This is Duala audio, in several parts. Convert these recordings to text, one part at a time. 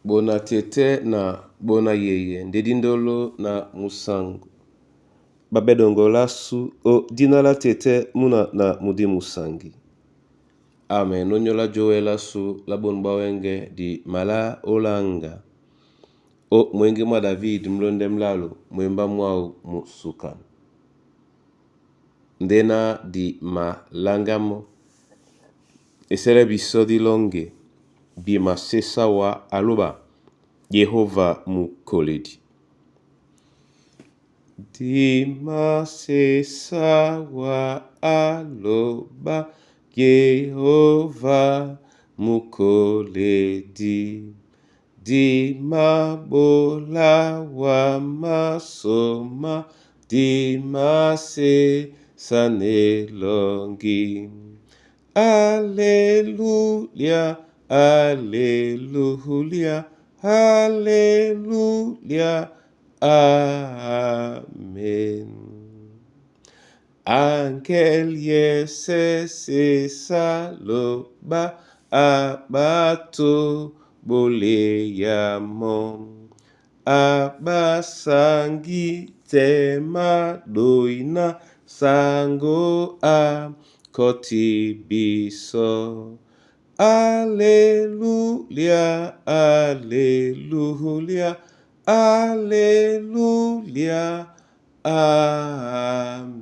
Bona tɛ́tɛ́ na bona yeye nde di ndolo na musango. Babe dongolasu o dina la tɛtɛ muna na mudi musangi. Amen. Onyola jowelasu la bonu bwa wenge di mala olanga. O mwenge mwa David mlonde mlalu mwemba mwau musukana. Ndena di malangamo esele biso dilonge bi masesawa aloba Yehova mukoledi. Di masesawa aloba Yehova mukoledi. Di mabolawa masoma di masesanelongi. Alleluia, alleluia, alleluia, amen. Angel yese saloba abato boleyamo. Abasangi tema doina sango a kotibiso. Alleluia, alleluia, alleluia, amen.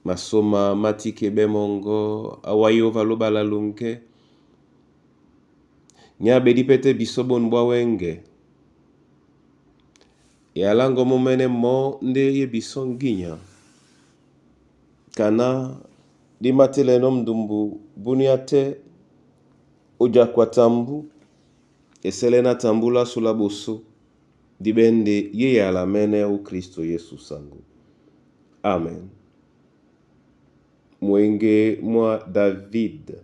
Masoma matike bemongo awa Yehova lobala lunke. Nyabe dipete biso bonu bwa wenge. Yalango momene mo nde ye biso nginya. Kana di mateleno mdumbu bunia te ojakwa tambu esele na tambula sula boso dibende ye yala mene u Kristo Yesu sango. Amen. Mwenge mwa David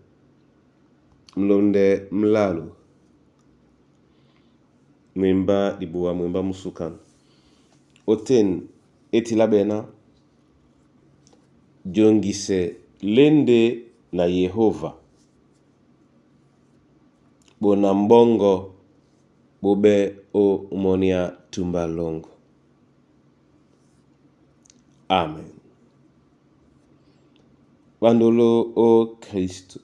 mlonde mlalu mwemba dibuwa mwemba musukana. Oten etilabena jongise lende na Yehova bona mbongo bobe o monia tumba longo. Amen. Bandolo o Kristo.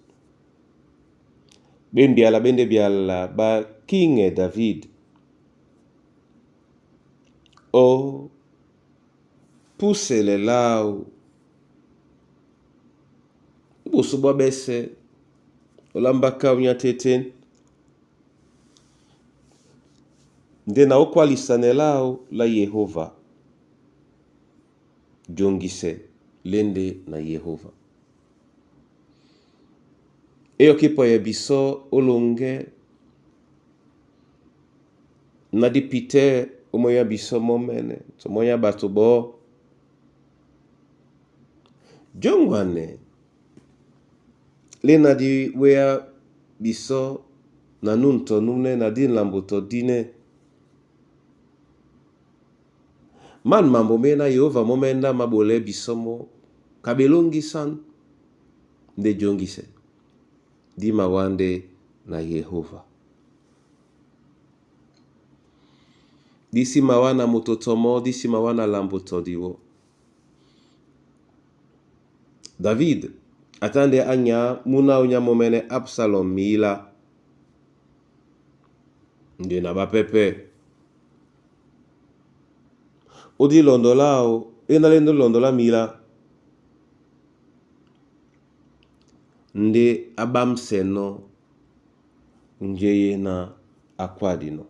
Bembiala bende biala ba King David. O pusele lau buso bwa bese olambaka unyatete nde na okwalisane lao la Yehova jongise lende na Yehova. Eyoki po ya biso olonge na dipite omoya biso momene tomoya bato bo jongwane lena di wea biso na nunto nune na di nlambo to dine man mambo mena Yehova momenda mabole biso mo kabelongisan nde jongise di mawande na Yehova. Disi mawana mutotomo disi mawana lambo todiwo. David atande anya muna unya momene Absalom mila nde na bapepe odi londolao ena lendo londola mila nde abamseno njeye na akwadino.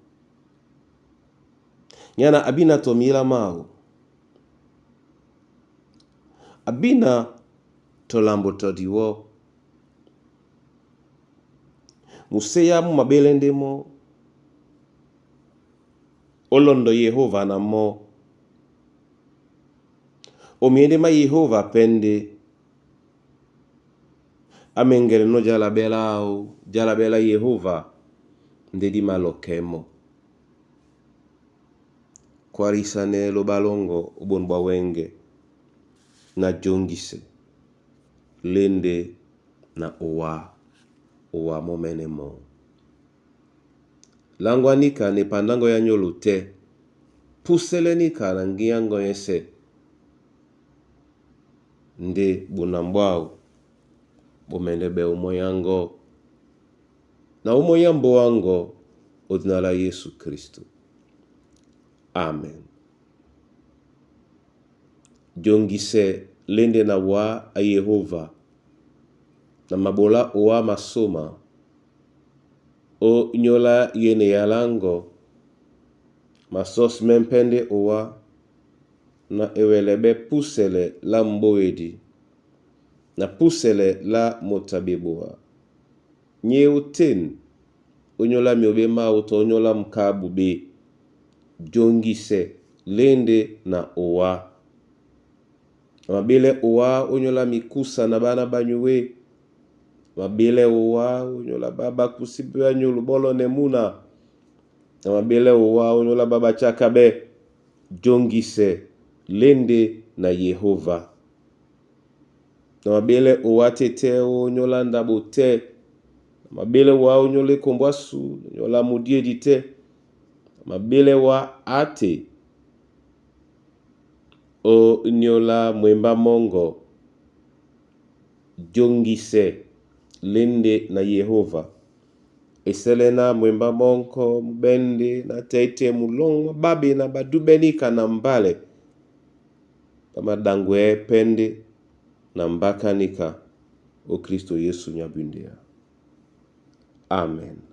Nyana abina to mila mao. Abina to lambo to diwo. Museya mu mabele ndemo olondo Yehova na mo. Omiende ma Yehova pende amengele no jalabela o jalabela Yehova ndedi malokemo. Kwarisane lobalongo obonu bwa wenge na jongise lende na owa owa momene mo. Langwa níka na epandáŋgɔ á nyólo tɛ́. Púsɛ́lɛ́ níka na ŋgíŋá ŋgɔ́nyɛ́sɛ̄ ndé ɓonam ɓwáō ɓó mɛndɛ́ ɓɛ́ ómɔ́ny áŋgɔ́ na ómɔ́ny á mbóa áŋgɔ́ ó dina lá Yésu Krísto. Amen. Joŋgisɛ lê ndé na wǎ á Yehóva na maɓolá owá masóma ó nyóla yé na eyaláŋgɔ, masɔ́sí mɛ́ ḿpɛ́ ndé owá na ewɛlɛ́ ɓɛ́ púsɛlɛ lá m̀ɓóedi na púsɛlɛ lá moto a ɓeboa. Nyé ótên ónyólá myǒɓé máō tɔ ónyólá m̀kábu ɓé, joŋgisɛ lê ndé na owá. Na maɓélɛ́ owá ónyólá mikúsa na ɓána ɓá nyué, na maɓélɛ́ owá ónyólá ɓá ɓákúsí ɓɛ́ á nyólo ɓɔ́lɔnɛ múna, na maɓélɛ́ owá ónyólá ɓá ɓá jákáɓɛ́, joŋgisɛ lê ndé na Yehóva. Na maɓélɛ́ owá tɛ́tɛ́ ónyólá ndáɓo tɛ́, na maɓélɛ́ owá ónyólá ékombó ásu, ónyólá mudiedi tɛ́, na maɓélɛ́ wá áte ónyólá mwembá mɔ́ŋgɔ, joŋgisɛ lê ndé na Yehóva. Esɛ́lɛ́ ná mwembá mɔ́ŋkɔ́ mú ɓɛ́ndé ná tɛ́ytɛ́ mulɔ́ŋ mwá ɓáɓe na ɓadúɓɛ́ níka na mbálɛ ɓá maɗaŋgwɛɛ́ pɛ́ ndé na mbáká níka ó Krísto Yésu nyá bwíndɛ́. Amen.